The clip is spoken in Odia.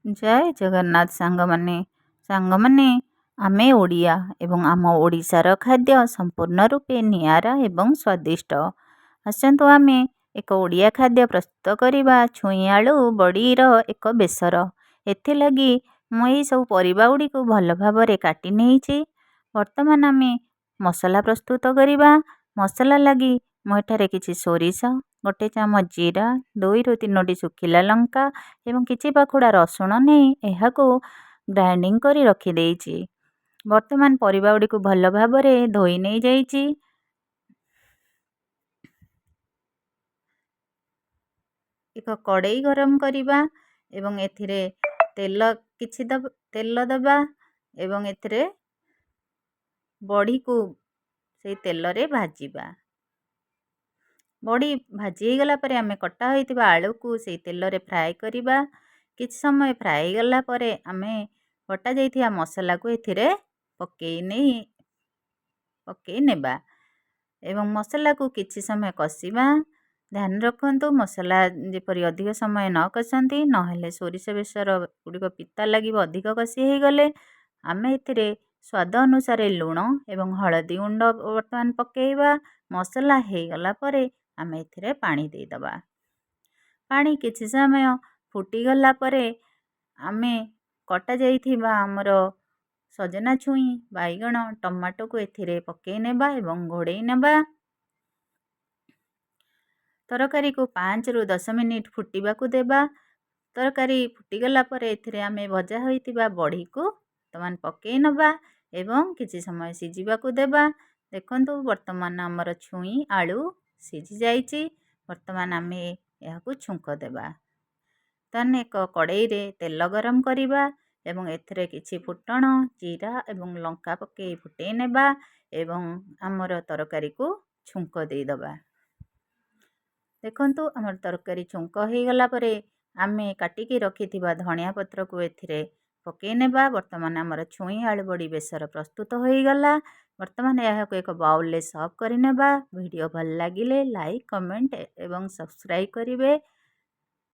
ଜୟ ଜଗନ୍ନାଥ ସାଙ୍ଗମାନେ। ସାଙ୍ଗମାନେ, ଆମେ ଓଡ଼ିଆ ଏବଂ ଆମ ଓଡ଼ିଶାର ଖାଦ୍ୟ ସମ୍ପୂର୍ଣ୍ଣ ରୂପେ ନିଆରା ଏବଂ ସ୍ୱାଦିଷ୍ଟ। ଆସନ୍ତୁ ଆମେ ଏକ ଓଡ଼ିଆ ଖାଦ୍ୟ ପ୍ରସ୍ତୁତ କରିବା, ଛୁଇଁ ଆଳୁ ବଡ଼ିର ଏକ ବେସର। ଏଥିଲାଗି ମୁଁ ଏହିସବୁ ପରିବା ଗୁଡ଼ିକୁ ଭଲ ଭାବରେ କାଟି ନେଇଛି। ବର୍ତ୍ତମାନ ଆମେ ମସଲା ପ୍ରସ୍ତୁତ କରିବା। ମସଲା ଲାଗି ମୁଁ ଏଠାରେ କିଛି ସୋରିଷ, 1 ଚାମଚ ଜିରା, 2ରୁ 3ଟି ଶୁଖିଲା ଲଙ୍କା ଏବଂ କିଛି ପାଖୁଡ଼ା ରସୁଣ ନେଇ ଏହାକୁ ଗ୍ରାଇଣ୍ଡିଙ୍ଗ କରି ରଖିଦେଇଛି। ବର୍ତ୍ତମାନ ପରିବା ଗୁଡ଼ିକୁ ଭଲ ଭାବରେ ଧୋଇ ନେଇଯାଇଛି। ଏକ କଡ଼େଇ ଗରମ କରିବା ଏବଂ ଏଥିରେ ତେଲ କିଛି ତେଲ ଦେବା ଏବଂ ଏଥିରେ ବଡ଼ିକୁ ସେଇ ତେଲରେ ଭାଜିବା। ବଡ଼ି ଭାଜି ହେଇଗଲା ପରେ ଆମେ କଟା ହୋଇଥିବା ଆଳୁକୁ ସେଇ ତେଲରେ ଫ୍ରାଏ କରିବା। କିଛି ସମୟ ଫ୍ରାଏ ହେଇଗଲା ପରେ ଆମେ ବଟା ଯାଇଥିବା ମସଲାକୁ ଏଥିରେ ପକେଇ ନେବା ଏବଂ ମସଲାକୁ କିଛି ସମୟ କଷିବା। ଧ୍ୟାନ ରଖନ୍ତୁ, ମସଲା ଯେପରି ଅଧିକ ସମୟ ନ କଷନ୍ତି, ନହେଲେ ସୋରିଷ ବେସର ଗୁଡ଼ିକ ପିତା ଲାଗିବ ଅଧିକ କଷି ହେଇଗଲେ। ଆମେ ଏଥିରେ ସ୍ୱାଦ ଅନୁସାରେ ଲୁଣ ଏବଂ ହଳଦୀ ଗୁଣ୍ଡ ବର୍ତ୍ତମାନ ପକାଇବା। ମସଲା ହେଇଗଲା ପରେ ଆମେ ଏଥିରେ ପାଣି ଦେଇଦେବା। ପାଣି କିଛି ସମୟ ଫୁଟିଗଲା ପରେ ଆମେ କଟାଯାଇଥିବା ଆମର ସଜନା ଛୁଇଁ, ବାଇଗଣ, ଟମାଟୋକୁ ଏଥିରେ ପକାଇ ନେବା ଏବଂ ଘୋଡ଼େଇ ନେବା। ତରକାରୀକୁ 5ରୁ 10 ମିନିଟ୍ ଫୁଟିବାକୁ ଦେବା। ତରକାରୀ ଫୁଟିଗଲା ପରେ ଏଥିରେ ଆମେ ଭଜା ହୋଇଥିବା ବଡ଼ିକୁ ବର୍ତ୍ତମାନ ପକାଇ ନେବା ଏବଂ କିଛି ସମୟ ସିଝିବାକୁ ଦେବା। ଦେଖନ୍ତୁ, ବର୍ତ୍ତମାନ ଆମର ଛୁଇଁ ଆଳୁ ସିଝି ଯାଇଛି। ବର୍ତ୍ତମାନ ଆମେ ଏହାକୁ ଛୁଙ୍କ ଦେବା। ତାହେଲେ ଏକ କଡ଼େଇରେ ତେଲ ଗରମ କରିବା ଏବଂ ଏଥିରେ କିଛି ଫୁଟଣ, ଜିରା ଏବଂ ଲଙ୍କା ପକାଇ ଫୁଟେଇ ନେବା ଏବଂ ଆମର ତରକାରୀକୁ ଛୁଙ୍କ ଦେଇଦେବା। ଦେଖନ୍ତୁ, ଆମର ତରକାରୀ ଛୁଙ୍କ ହେଇଗଲା ପରେ ଆମେ କାଟିକି ରଖିଥିବା ଧଣିଆ ପତ୍ରକୁ ଏଥିରେ ପକାଇ ନେବା। ବର୍ତ୍ତମାନ ଆମର ଛୁଇଁ ଆଳୁ ବଡ଼ି ବେସର ପ୍ରସ୍ତୁତ ହୋଇଗଲା। ବର୍ତ୍ତମାନ ଏହାକୁ ଏକ ବାଉଲରେ ସର୍ଭ କରିନେବା। ଭିଡ଼ିଓ ଭଲ ଲାଗିଲେ ଲାଇକ୍, କମେଣ୍ଟ ଏବଂ ସବସ୍କ୍ରାଇବ୍ କରିବେ।